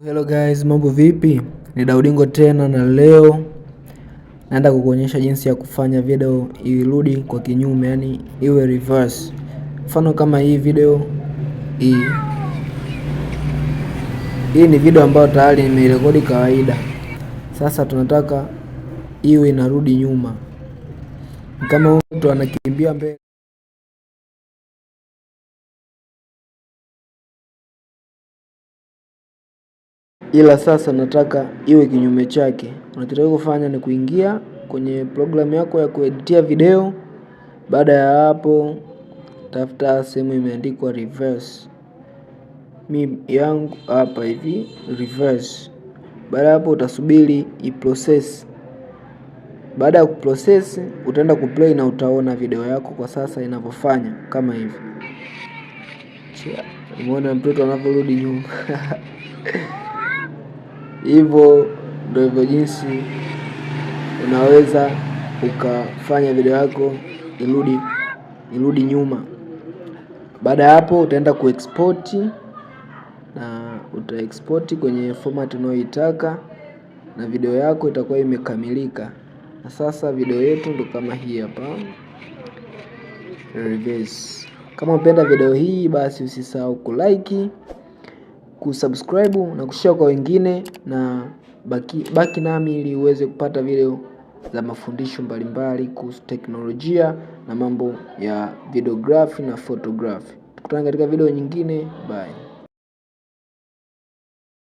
Hello guys, mambo vipi? Ni Daudingo tena na leo naenda kukuonyesha jinsi ya kufanya video irudi kwa kinyume, yani iwe reverse. Mfano kama hii video hii. Hii ni video ambayo tayari nimeirekodi kawaida. Sasa tunataka iwe inarudi nyuma, kama mtu anakimbia mbele. Ila sasa nataka iwe kinyume chake. Unachotakiwa kufanya ni kuingia kwenye programu yako ya kueditia video. Baada ya hapo, tafuta sehemu imeandikwa reverse. Mi yangu hapa hivi reverse. Baada ya hapo, utasubiri iprocess. Baada ya kuprocess, utaenda kuplay na utaona video yako kwa sasa inavyofanya kama hivi. Umeona mtoto anavyorudi nyuma? Hivyo ndio hivyo jinsi unaweza ukafanya video yako irudi nyuma. Baada ya hapo utaenda kuexport na utaexport kwenye format unayoitaka na video yako itakuwa imekamilika. Na sasa video yetu ndo kama hii hapa reverse. Kama unapenda video hii, basi usisahau kulike, kusubscribe na kushare kwa wengine, na baki nami ili uweze kupata video za mafundisho mbalimbali kuhusu teknolojia na mambo ya videography na photography. Tukutane katika video nyingine. Bye.